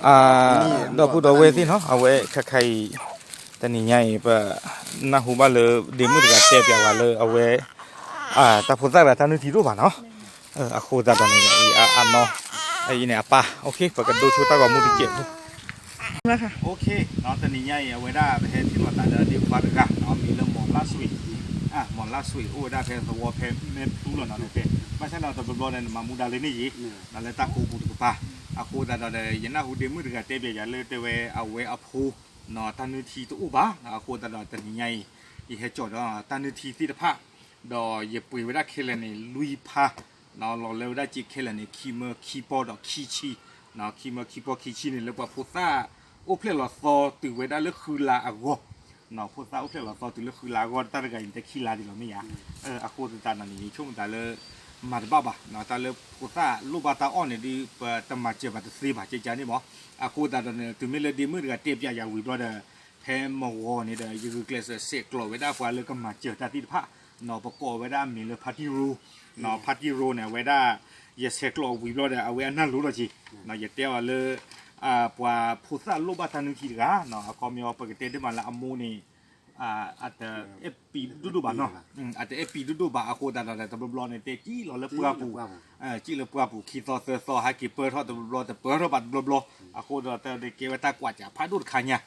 အ ဒီပုၢ်ဒီဝဲၢ်သ့ၣ်နီၤ အဝဲခဲခါအံၤ တနံၤညါအံၤ ပနၢ်ဟူဘၣ်လၢ ဒ့မုၣ်တဂၤတဲပၠးဝဲလၢအဝဲ တၢ်ဖိသၣ်တဂၤတၢ်နုၢ်ထံတအိၣ်ဘၣ်နီၤ. အဃိသတးဒီးန့ၣ် အနီၢ် အအံၤန့ၣ်အပၢ် ပကဒိဆိတၢ်ဂီၤမူတစဲးဖိ တနံၤညါအံၤ အဝဲဒၣ်ပဟဲထံၣ်လိာ်သးလၢဒ့ခွါတဂၤနီၤ မံၤလၢမီၤလၢ်စွံး မီၤလၢ်စွံး အိၣ်ဝဲဒၣ်ဖဲသဝီဖဲမဲၣ်ဖလူလီၤနီၤ တဲ ဘၣ်ဆၣ်ဒီးတဘျီဘျီန့ၣ် နမၤမူဒါလၢန့ၣ်ယံၤ လၢတၢ်ကိးပူၤတကပၤ အဃိသတးဒီး ယနၢ်ဟူဒ့မုၣ်တဂၤတဲပၠးယၤလၢတဲဝဲအဝဲအဖိ တၢ်နုၢ်ထံတအိၣ်ဘၣ် အဃိသတးဒီးတနံၤညါအံၤ ယဟဲကၠီၣ်ဒီးတၢ်နုၢ်ထံသ့ၣ်တဖၣ် ဒီးယပှ့ၤဝဲဒၣ်ခဲလၢာ်န့ၣ် လွံၢ်ဖါ လီၤလၢဝဲဒၣ်စ့ခဲလၢာ်န့ၣ် ခံမၢခံပီဒီးခံဆံ ခံမၢခံပီခံဆံန့ၣ် လၢပှၤဖိသၣ်အိၣ်ဖျဲၣ်လီၤသီတုၤဝဲဒၣ်လၢဃုလါအဂီၢ် ဖိသၣ်အိၣ်ဖျဲၣ်လီၤသီတုၤလၢဃုလါအဂီၢ် တၢ်တဂၤအံၤန့ၣ် တခံလါဒံးလီၤမ့ၢ်ဧါ. အဃိသတးဒီးန့ၣ် ယဆိကမိၣ်သးလၢ မၤတဘၣ်ဘၣ် တၢ်လၢဖိသၣ်လိၣ်ဘၣ်တၢ်အီၣ်န့ၣ်ဒီး ပတမၤစၢၤဘၣ်တသ့ဘၣ် ကကန့ၣ်မး အဃိသတးဒီးန့ၣ် တုၤမ့ၢ်လၢဒ့မုၣ်တဂၤတဲပၠးယၤဝံၤဘျီဒီး ဖဲမဂီၤန့ၣ်ဒီး ယဂုာ်ကျဲးစၢးဆဲးကျိးဝဲဒၣ်ပှၤလၢကမၤစၢၤတၢ်သ့ၣ်တဖၣ် ပကိးဝဲဒၣ်အမံၤလၢဖါတံၢ်ရိ ဖါတံၢ်ရိန့ၣ် အဝဲဒၣ် ယဆဲးကျိးဝံၤဘျီဒီး အဝဲအနၢ်လိၤလီၤက့ၤ ယတဲအီၤလၢ ပှၤဖိသၣ်လိၣ်ဘၣ်တၢ်နုၢ်ထံတဂၤ အခီပညီပကတဲတ့ၢ်မးလၢအမိၢ်န့ၣ် အတအဲၣ်ပံၤဒိၣ်ဒိၣ်ဘၣ်နီၤ အတအဲၣ်ပံၤဒိၣ်ဒိၣ်ဘၣ် အဃိသတးဒီး တဘျီဘျီန့ၣ် တဲကံၣ်လီၤလၢပှၢ်ပူၤ ကံၣ်လၢပှၢ်ပူၤ ခံသီသၢသီ ဟဲက့ၤပၢၢ်ထီၣ်တဘျီဘျီ တပၢၢ်ထီၣ်ဘၣ်တဘျီဘျီ အဃိဒီးတၢ်ကဲဝဲတၢ်ကွၢ်စးဖးဒိၣ်တခါညါ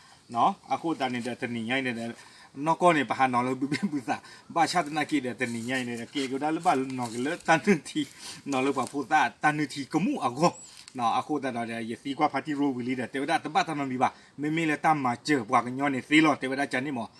အဃိသတးန့ၣ်ဒီး တနံၤညါအံၤန့ၣ်ဒီး နီၢ်ကီၢ်န့ၣ် ပဟးနီၤလၢဘုဘ့ၣ်ဘုသး ဘၣ်ဆၣ်သနာ်က့ဒီး တနံၤညါအံၤန့ၣ်ဒီး ကဲက့ၤဝဲဒၣ်လၢဘၣ်နီၤက့ၤလၢတၢ်နုၢ်ထံ နီၤလၢပှၤဖိသၣ်တၢ်နုၢ်ထံကမူၣ်အဂီၢ် အဃိသတးဒီး ယသံကွၢ်ဖါတံၢ်ရိဝံၤလံဒီး တဲဝဲဒၣ်တဘၣ်တၢ်နီတမံၤဘၣ် မ့မ့ၢ်လၢတၢ်မၤစၢၤပှၤကညီန့ၣ်သ့လီၤ တဲဝဲဒၣ်ကန့ၣ်မး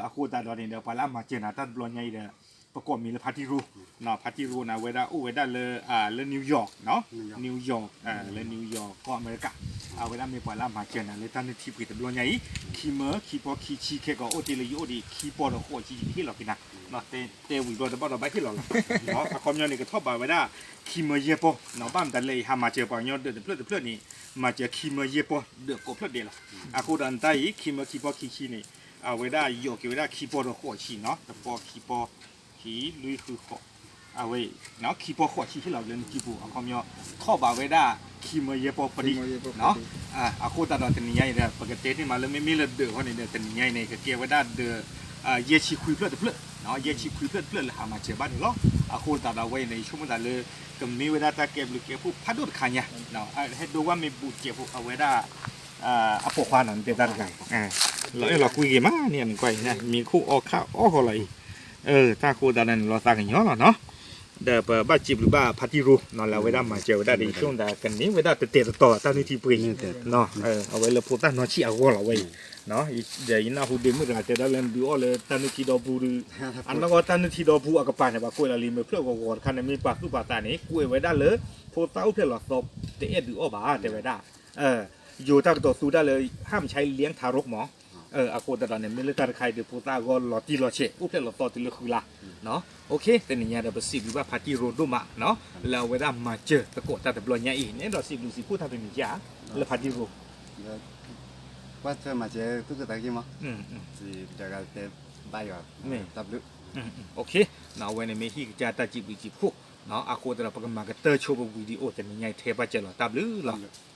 အဃိသတးဒီးန့ၣ်ဒီး ပှၤလၢအမၤစၢၤနၤတၢ်တဘျီညါအံၤဒီး ပကိးမံၤလၢဖါတံၢ်ရိ ဖါတံၢ်ရိန့ၣ် အဝဲဒၣ်အိၣ်ဝဲဒၣ်လၢ လၢ New York နီၤ New York လၢ New York ကီၢ်အမဲရကၤ အဝဲဒၣ်မ့ၢ်ပှၤလၢအမၤစၢၤနၤလၢတၢ်နုၢ်ထံပှ့ၤတဘျီညါအံၤ ခံမၢခံပီခံဆံခဲကိးအိၣ်တ့ၢ်လၢယအိၣ်ဒံးခံပီဒီးဃိးဆံ ယကဟ့ၣ်လီၤက့ၤနၤ တဲဝံၤဘျီတဘၣ်ဒီးဘၣ်ဟ့ၣ်လီၤလီၤ အခီပညီန့ၣ် ကထီၣ်ဘးဝဲဒၣ် ခံမၢယဲၢ်ပီ ဘၣ်မတၤလဲၣ်အံၤ ဟးမၤစၢၤပှၤကညီဒၢးတဖျၢၣ်တဖျၢၣ်န့ၣ် မၤစၢၤခံမၢယဲၢ်ပီဒၢးကိးဖျၢၣ်ဒဲးလီၤ အဃိဒီးနတၢ်အံၤ ခံမၢခံပီခံဆံန့ၣ် အဝဲဒၣ်ယိးက့ၤဝဲဒၣ်ခံပီဒီးဃိးဆံနီၤ တပီခံပီ ခံလွံၢ်ဃုဃိး အဝဲ ခံပီဃိးဆံဟ့ၣ်လီၤလၢနစုပူၤ အခီပညီ ထီၣ်ဘးဝဲဒၣ်ခံမၢယဲၢ်ပီပဒံ အဃိသတးဒီးတနံၤညါအံၤဒီး ပကတဲန့ၢ်မးလၢမ့မ့ၢ်လၢဒၢးအဂီၢ်န့ၣ်ဒီး တနံၤညါအံၤန့ၣ် ကကဲဝဲဒၣ်ဒၢး ယဲၢ်ဆံခွံဖျၢၣ်တဖျၢၣ် ယဲၢ်ဆံခွံဖျၢၣ်တဖျၢၣ်လၢဟးမၤစၢၤဘၣ်န့ၣ်လီၤ အဃိသတးဒီးအဝဲအံၤန့ၣ် ယဆိကမိၣ်သးလၢ ကမ့ၢ်ဝဲဒၣ်တၢ်ကဲဘျုးကဲဖှိၣ်ဖးဒိၣ်တခါညါ ဟဲဒိဝဲမ့ၢ်ဘူးကဲးဖိအဝဲဒၣ် အပိာ်ခွါနီၤ နတဲတၢ်တဂၤ လီၤအဲၣ်လီၤကွံက့ၤမးန့ၣ် မ့ၢ်ကွၢ်အံၤ မံၤခိၣ်အီခါအီဃီလီၤအံၤ တၢ်ဃိသတးဒီးန့ၣ် လီၤသးကညီၤလီၤနီၤ ဒီးပဘၣ်စံးဘျုးဘၣ်ဖါတံၢ်ရိနီၤ လၢအဝဲဒၣ်မၤစၢၤဝဲဒၣ်ဒီး ယဆိကမိၣ်သးကန့ၢ်ဝဲဒၣ်တတဲာ်တတီၤတၢ်နုၢ်ထံပှ့ၤ အဝဲလၢဖိသၣ်နီၢ်ဆံၣ်အဂီၢ်လီၤဝဲအံၤ ဒီးယနၢ်ဟူဒ့မုၣ်တဂၤတဲဒၣ်လၢနဒုးအီၣ်လၢတၢ်နုၢ်ထံဒီပုဒီး အနီၢ်ကီၢ်တၢ်နုၢ်ထံဒီပုအကပၤန့ၣ် ပှၤကွဲးလီၤလံ မ့ၢ်ဖျၢၣ်ဂီၤဂီၤတခါန့ၣ် မ့ၢ်ပာ်သူၣ်ပာ်သးန့ၣ် ကွဲးဝဲဒၣ်လၢ ဖိသၣ်အိၣ်ဖျဲၣ်လီၤသီတအဲၣ်ဒုးအီၣ်ဘၣ် တဲဝဲဒၣ် ယိၤတၢ်ကတိၤသူဒၣ်လၢ ห้ามใช้เลี้ยงทารก မး အဃိသတးဒီးန့ၣ် မ့ၢ်လၢတၢ်တခါအံၤဒီး ဖိသၣ်အဂီၢ်လီၤတံၢ်လီၤဆဲး အိၣ်ဖျဲၣ်လီၤသီတုၤလၢဃုလါ တနံၤညါဒီး ပစံးဘျုးဘၣ်ဖါတံၢ်ရိဒိၣ်မး လၢအဝဲဒၣ်မၤစၢၤသကိးတၢ်တဘျီညါအံၤ နအဲၣ်ဒိးစံးဘျုးစံးဖှိၣ်တၢ်တမံၤဧါ လၢဖါတံၢ်ရိ ကွၢ်ထွဲမၤစၢၤသူၣ်က့သးက့မး တဂၤတဲဘၣ်ယွၤ တၢ်ဘျုး အဝဲန့ၣ်မ့ၢ်ဟံၣ်ကစၢ်တၢ်စံးဘျုးစံးဖှိၣ် အဃိသတးဒီး ပကမၤကတၢၢ်ဆိပ video တနံၤညါအံၤထဲပၢ်စၢၤလီၤ တၢ်ဘျုးလီၤ